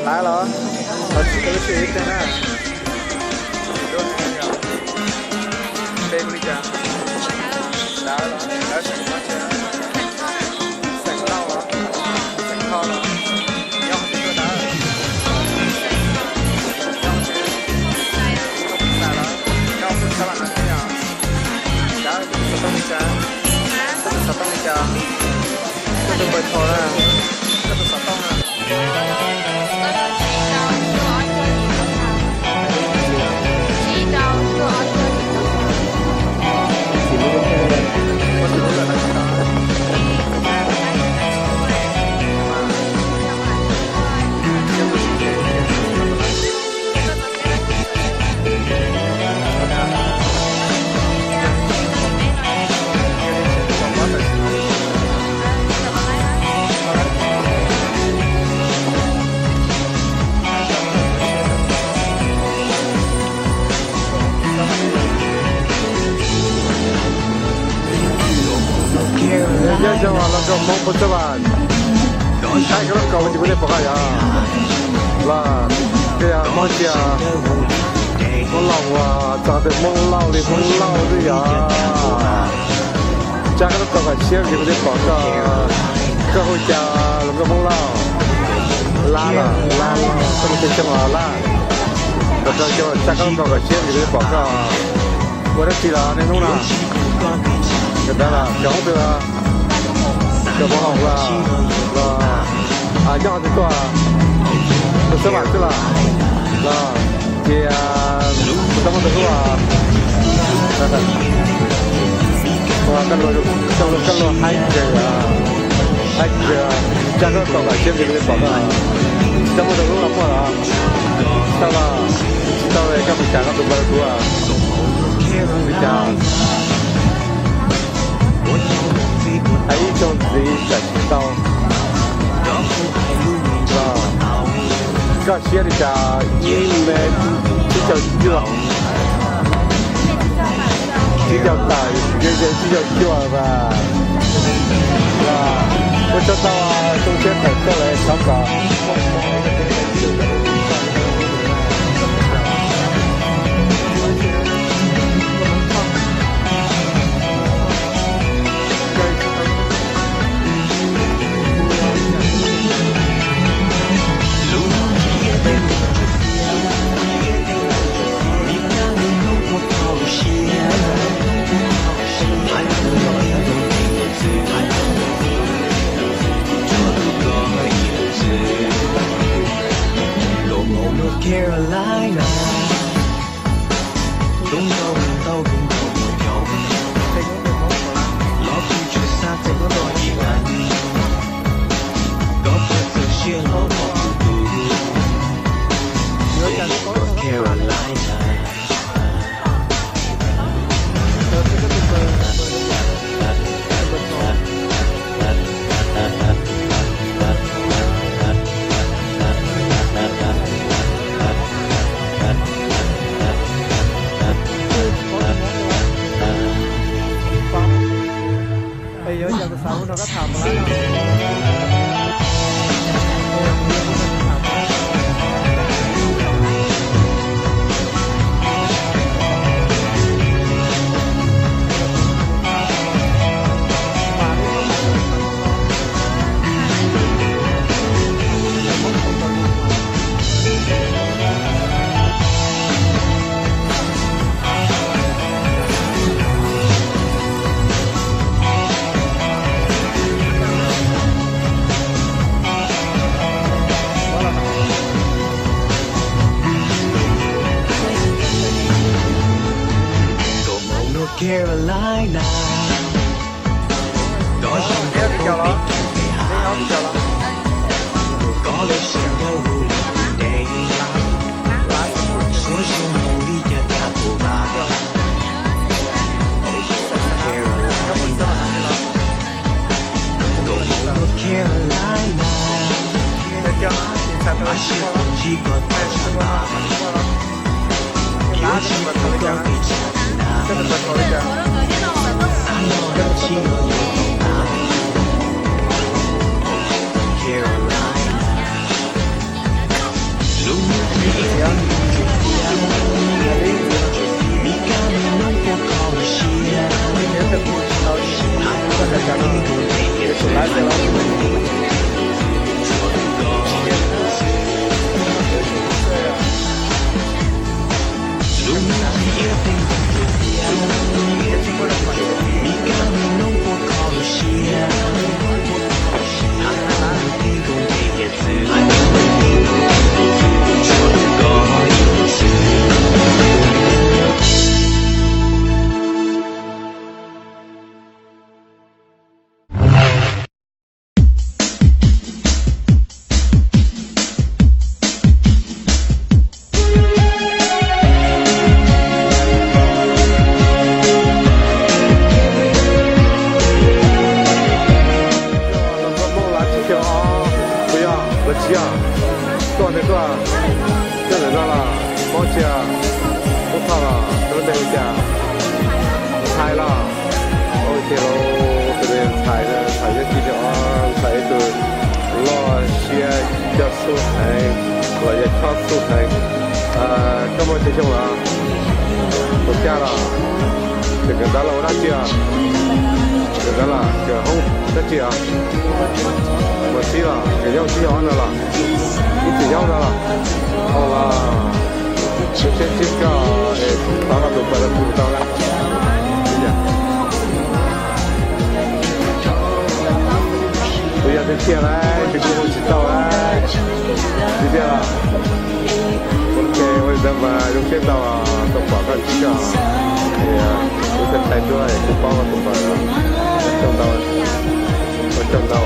Av los, los txim koj lub sij hawm ib pliag na. Txim lub hais yog peb kuj li cas, dawb los dawb xeem Hmoob tsev, xeem Lauj los xeem Thoj los nyob hauv tsev tuaj dawb, nyob hauv tsev tuaj xav los nyob hauv tsev sab vam no thiab yog dawb. Tus xov tooj li cas? Koj tus xov tooj li cas? Koj tus npawb thos na, koj tus xov tooj na. Nyob zoo los nkauj Hmoob Pub Xab Vam, saib koj lub kaus ces kuv thiaj pom koj yog los, koj yog Hmoob tiag, Hmoob Lauj uas txog tus Hmoob Lauj li Hmoob Lauj xwb yog. Saib koj lub kaus kom siab ces kuv thiaj pom koj. Koj hu cas los nkauj Hmoob Lauj? Lab los, Lab los, koj mus xyoo los Lab. Kom tau xyoo saib koj lub kaus kom siab ces kuv thiaj pom koj. Ua dab tsi los niaj hnub no? Kawm ntawv los, kawm hoob twg los? Kawm mos haum los, los nyob qhov twg tuaj? Pub Xab Vam xwb los? Los ces kuv tau muaj tus hlub os. Koj luag haib kawg, haib kawg, saib koj lub kaus kom siab ces kuv thiaj pom koj. Tsis tau muaj tus hlub los muaj los? Tsis tau los, tsis tau li koj mus cas koj tus npawb hlub li cas? Hais ib zaug ntxiv tsam tsis tau. Koj siab li cas? Ib mev tsib caug cuaj, tsib caug tawm, tsib caug cuaj mas. Ua tsaug ntau, zoo siab thaum koj lawv thov kom. Tuaj ntawd tuaj, tuaj ntawm no los, mob tsis, Hmoob Thoj los, lub npe hu cas? Ntxhais los? Ua tiag lauj, tus ntxhais, ntxhais nyob tsis, ntxhais ib tug loj siab coj xub heev los yog chob xub heev. Koj muaj tsawg xyoo los? Kaum xya los? Ces kawm ntawv los ua dab tsi os? Kawm ntawv los kawm hoob dab tsi os? Mus txib los kawm yauj txib yauj no los? Ib txwm yauj no los? Ua los, kuv siab ntsib koj es thov koj tus npawb los kuv tau lawm. Kuv yog tiag tiag lawm, tsis kuv hu tsis tau lawm. Tiag tiag los? Ok, ua li ntawd mas zoo siab ntau tau pom koj tsis tso. Kuv txhais txhais duab kuv paub koj tus npawb. Ua tsaug ntau, ua tsaug ntau.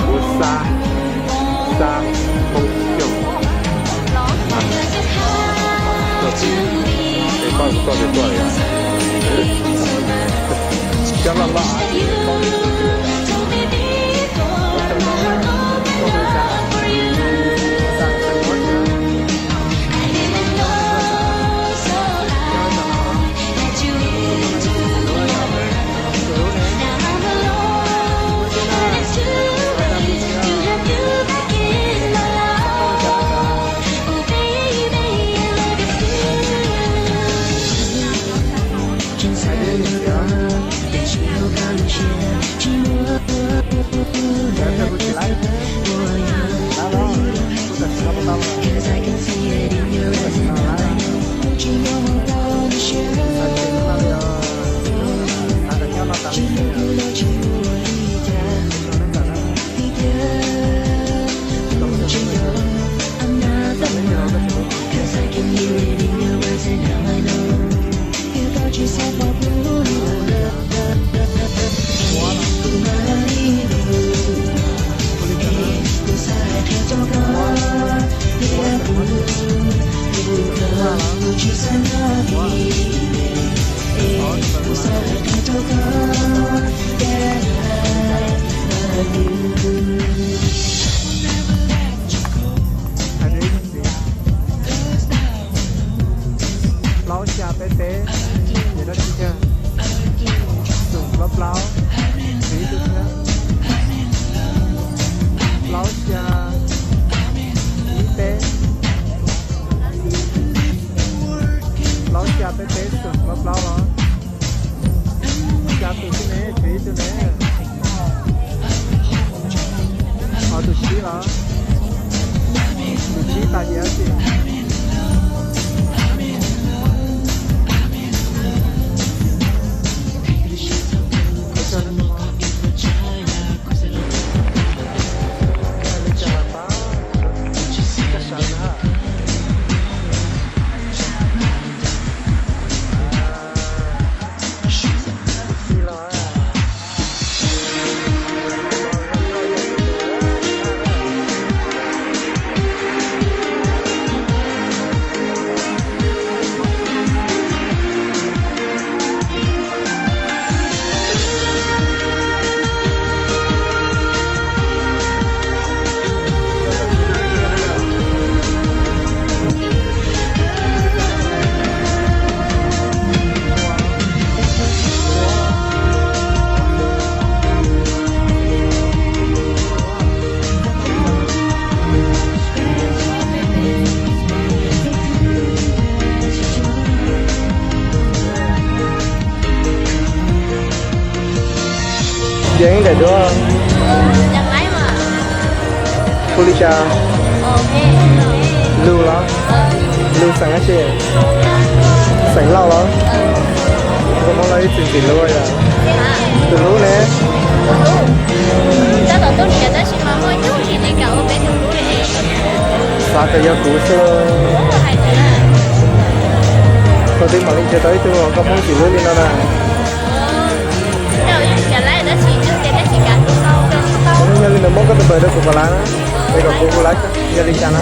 Kuv Xab, Xab Hmoob Xyooj. Koj tsis, es koj tsis tuaj li os. Cov loj loj. Plaub xya peb peb, ces dab tsi thiab? Xoom plaub plaub, tswv ib tug thiab. Plaub xya ib peb, plaub xya peb peb xoom plaub plaub los? Xya tus xwb ne, tswv ib tug ne. Ho tus tsib los? Tus tsib tas ces dab tsi? Ces ntawm duab. Hu li cas? Lug los? Lug xeem dab tsi? Xeem Lauj los? Nkauj Hmoob Lauj ib txwm ntxim hlub yom? Tus hlub ne? Xav kom yog kuv xwb. Thaum twg mam li nrhiav tau ib tug nkauj Hmoob ntxim hlub li no na? Yog li ntawd muab koj tus npawb rau kuv puas lav na? Es kom kuv hu laib yog li cas na?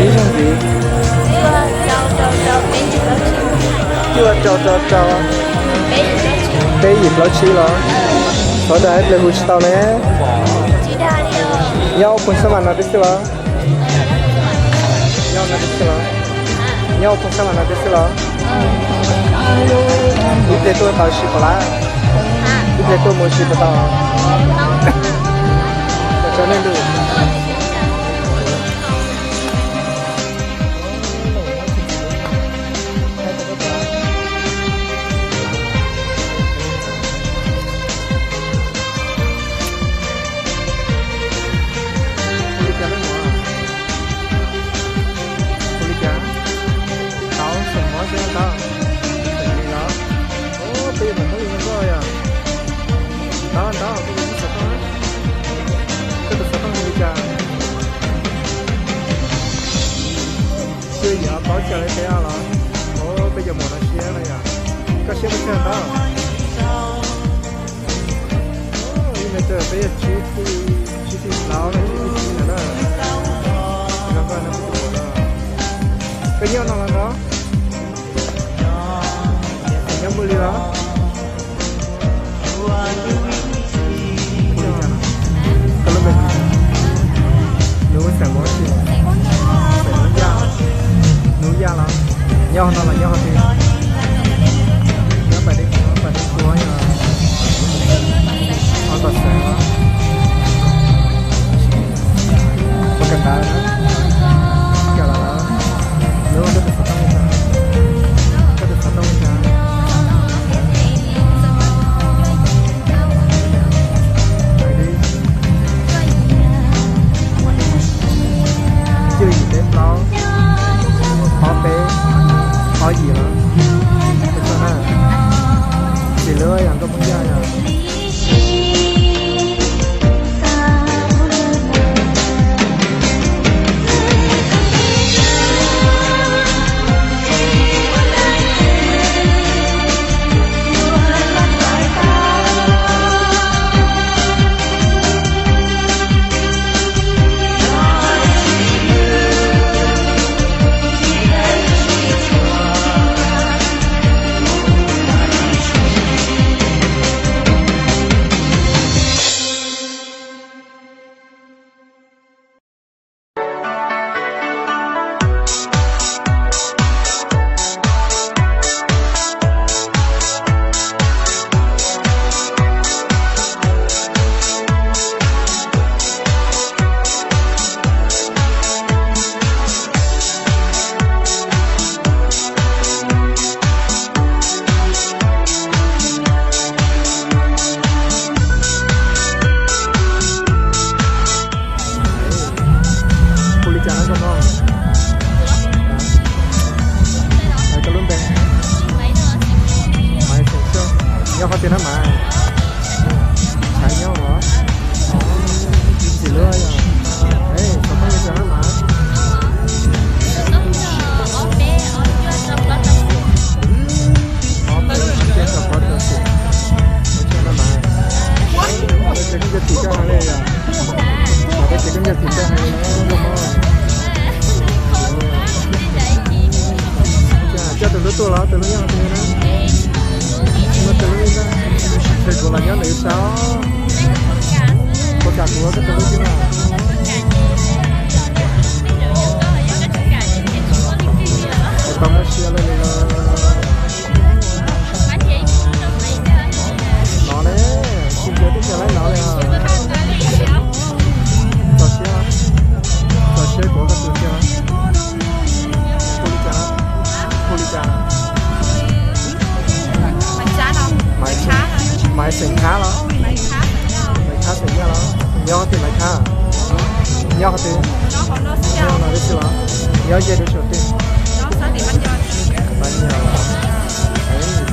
Ib zaug ntxiv. Cuaj rau rau rau peb yim plaub tsib los? Xov dag ib pliag hu tsis tau ne. Nyob ua phooj xab mas no tib xwb los? Nyob no tib xwb los? Nyob ua phooj xab mas no tib xwb los? Ib pliag tuaj tau si puas lav? Ib pliag tuaj mus si puas tau? Ua tsaug nej lus. Hu li cas leej muam? Hu li cas? Tau xeem Hmoob xwb tau. Xeem li los? Peb yuav Hmoob li nyob koj yom? Tau tau, peb yuav ib xov tooj. Koj tus xov tooj hu li cas? Cuaj yim ob plaub xya li peb los? Peb cov muam no siab no yom? Koj siab pes tsawg tau? Ib me tawm peb yog tsib txij, tsib txij plaub no tsib txij tsib no na. Koj nyob no los tau? Nyob npaum li los? Koj lub npe, nub xeem Hmoob tsi? Xeem Hmoob Yaj. Nub Yaj los? Nyob no los nyob hauv twg? Nyob pas deb, pas deb tuab yog ob tom xeev los? Ua kawg ntawd na. Cas los lawm? Nub, koj tus xov tooj li cas? Koj tus xov tooj li cas? Cuaj yim peb plaub, ob peb, ob yim los? Ntxim hlub yom, nkauj Hmoob Yaj yom. Hu li cas na koj mog? Hais koj lub npe. Maiv Xeem Xyooj. Nyob qhov twg na Maiv? Tshav nyob los? Ntxim hlub yom. Xov tooj li cas na Maiv? Ob peb tsib rau plaub rau xya. Ua tsaug na Maiv. Ces koj nco tim koj heev li yom. Ces koj nco tim koj heev li. Coj tus hlub tuaj los tus hlub nyob twg na? Tus hlub nyob, ces kuv los nyob ntawm ib sab. Puas kam kuv ua koj tus hlub thiab na? Tau muaj siab li los. No ne, sib ncaws tib si laib no li os. Txaus siab, txaus siab kuv ua koj tus thiab. Hu li cas? Hu li cas? Maiv Xeem Khab los? Maiv Khab Xeem Nyob qhov twg Maiv Khab? Nyob qhov twg? Nyob no tib si los? Nyob ze rau saum twg? Pab Nyuam los?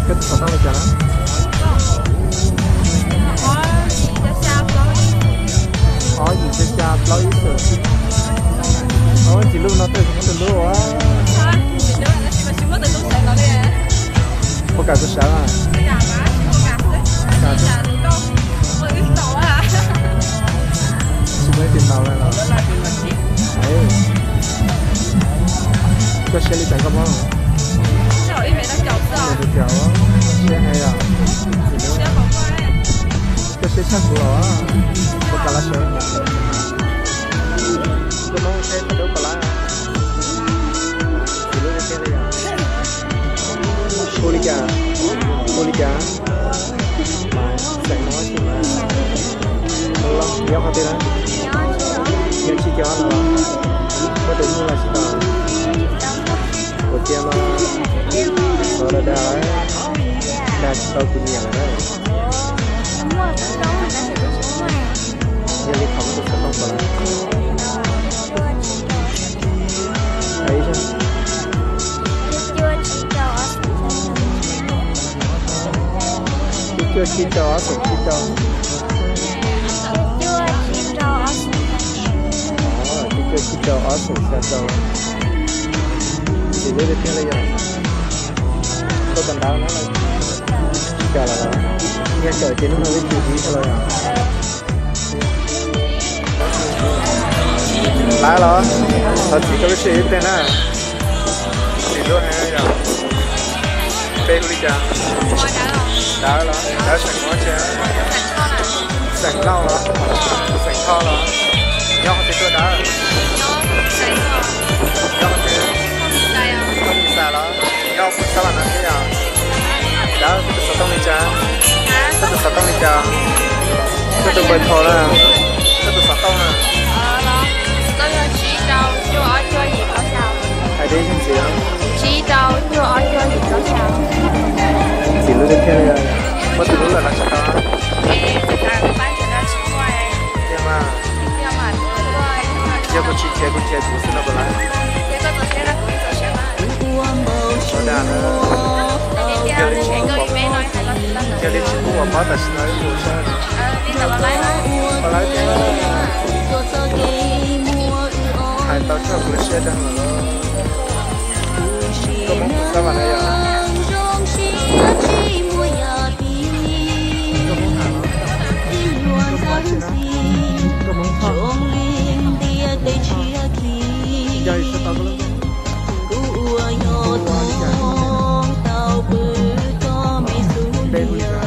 Koj tus xov tooj li cas na? Ob yim xya xya plaub ib xum. Ob ntsis lub no tej zaum muab tus lub a. Puas kam kuv sawv a? Tsis muaj ib tug tau los? Koj siab li cas koj mob? Tus caum, siab heev yom. Koj siab tshaj kuv los? Puas kam los sawv? Koj mob seb thaum dub puas lab? Tsis lub tiag tiag li yom. Hu li cas? Hu li cas? Xeem Hmoob tsis mas. Hu los nyob qhov twg na? Nyob Tsib Caug Ob no los? Muaj tus nyuj los tsis tau? Kuv tias mas, xov dag dag, dag tsis tau kuv nyiam lawm na. Yog li thov muab tus xov tooj puas lab? Ib cuaj tsib rau ob xoom tsib rau. Ib cuaj tsib rau ob xoom xya rau. Tsis lub tiag tiag li yom. Koj kawm ntawv na, tsis kawm lawm los? Yog kawm ces hnub no twb tsis tiv tau los yom. Lab los? Thov txim koj lub sij hawm ib pliag na. Tsis lub heev yom. Npe hu li cas? Dawb los? Dawb xeem Hmoob tsi? Xeem Lauj los? Xeem Thoj los? Nyob qhov twg tuaj Dawb? Nyob qhov twg? Thoj Nis Xais los? Nyob Phu Xab Vam no thiab yom? Dawb, koj tus xov tooj li cas? Koj tus xov tooj li cas? Koj tus npawb thau na? Koj tus xov tooj na? Hais deb ntxiv. Tsis lub tiag tiag li. Muaj tus lub lawm los tsis tau? Tiag mas. Yog kuv tsis khiav kuv khiav kuv xwb no puas lab? Sov dag na. Yog li tsis pub ua pob tam sim no wb mus saib. Puas lab tiag? Hais tau txog kuv lub siab dag lawm. Koj Hmoob Phu Xab Vam na yom? Koj Hmoob Thoj. Yog li tsis tau koj lub. Npe hu li cas?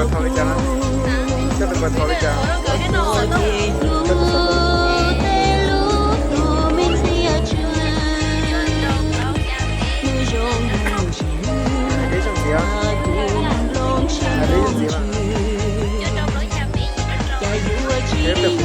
Thaum li cas? Koj tus pas thaum li cas? Hais peb zaug ntxiv, hais peb zaug ntxiv mas.